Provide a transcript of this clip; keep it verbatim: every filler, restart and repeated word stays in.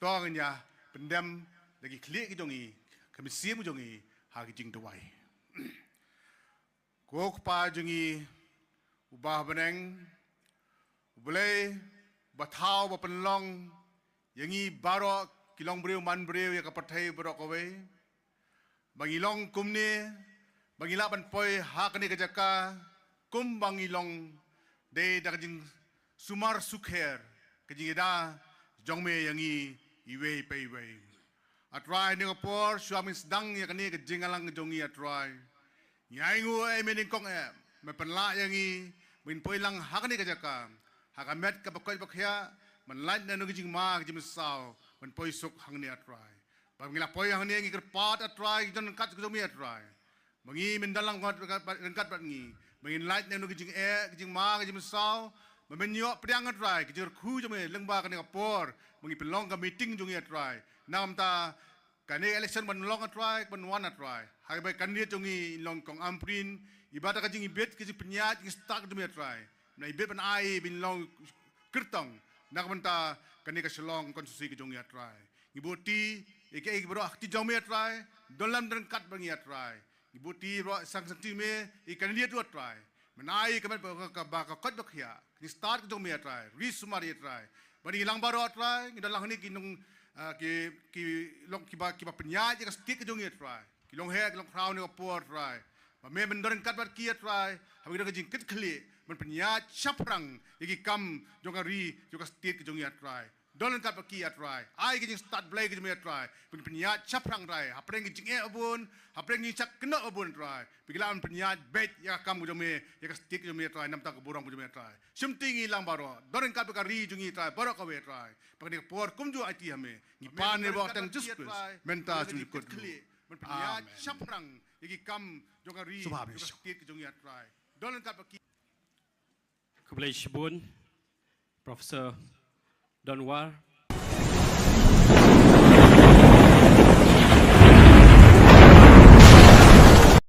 To ngin ïa pyndem da ki khlieh ki jong ngi, ka mynsiem ki jong ngi ha ki jingduwai. Ko Kpa jong ngi uba ha bneng, U Blei ba thaw ba pynlong ïa ngi baroh ki longbriew manbriew ïa ka pyrthei baroh kawei, ba ngi long kumne, ba ngi lah ban poi ha kane ka jaka kum ba ngi long, dei da ka jingsumar sukher, ka jingïada jong me ïa ngi iwei pa iwei. A Trai, ha kane ka por shuwa ba ngin sdang ïa kane ka jingïalang jong ngi, A Trai, ngi ainguh ïa me nyngkong eh, me pynlah ïa ngi ba ngin poi lang ha kane ka jaka, ha ka met kaba koit ba khiah, ban lait na ka jingma ka jingmynsaw, ban poi suk hangne, A Trai. Ba ngi la poi hangne ngi kyrpad, A Trai, ki jingdonkam ka jong me, A Trai, ba ngi, men don lang ryngkat bad ngi, ba ngin lait na ka jingeh ka jingma ka jingmynsaw, ba men ïoh pdiang, A Trai, ka jingkyrkhu jong me lyngba kane ka por ba ngi pynlong ka meeting jong ngi, A Trai. Namar kane ka election ban long, A Trai, ban wan, A Trai, haba i candidate jong ngi i long Kong Ampareen, iba da ka jingibit ka jingpynïaid ka jingstad ka jong me, A Trai, me la ibit ban ai ba in long kyrtong na ka bynta kane ka Shillong constituency ka jong ngi, A Trai. Ngi buh kti ïa kaei kaei baroh ha kti jong me, A Trai, don lem don ryngkat bad ngi, A Trai. Ngi buh kti baroh sha ka seng jong me, i candidate ruh, A Trai, men ai ka met ba ka, ba ka koit ba khiah, ka jingstad ka jong me, A Trai, ri sumar, A Trai, ba ngi lang baroh, A Trai, ngi don lang hangne ki nong, ah, ki, ki long kiba, kiba pynïaid ïa ka state ka jong ngi, A Trai, ki long heh ki long khraw ha kane ka por, A Trai, ba me men don ryngkat bad ki, A Trai, haba ki don ka jingkitkhlieh, men pynïaid shaphrang ïa ki kam jong ka ri, jong ka state ka jong ngi, A Trai. Don ryngkat bad ki, A Trai. Ai ka jingstad Blei ka jong me, A Trai, ba ngin pynïaid shaphrang, A Trai, hapdeng ka jingeh ba bun, hapdeng ka jingshah kynnoh ba bun, A Trai, ba ki lah ban pynïaid beit ïa ka kam ka jong me, ïa ka state ka jong me, A Trai, namar ka burom ka jong me, A Trai. Shim kti ngi lang baroh, don ryngkat bad ka ri jong ngi, A Trai, baroh kawei, A Trai, ba kane ka por kumjuh aiti ha me. Ngi pan ïa kane ka bor ha ka kyrteng Jisu Khrist, mynta sha ka jingkut. Amen. Shaphrang ïa ki kam jong ka ri, jong ka state ka jong ngi, A Trai. Don ryngkat bad ki. Khublei shibun, Professor Donwar,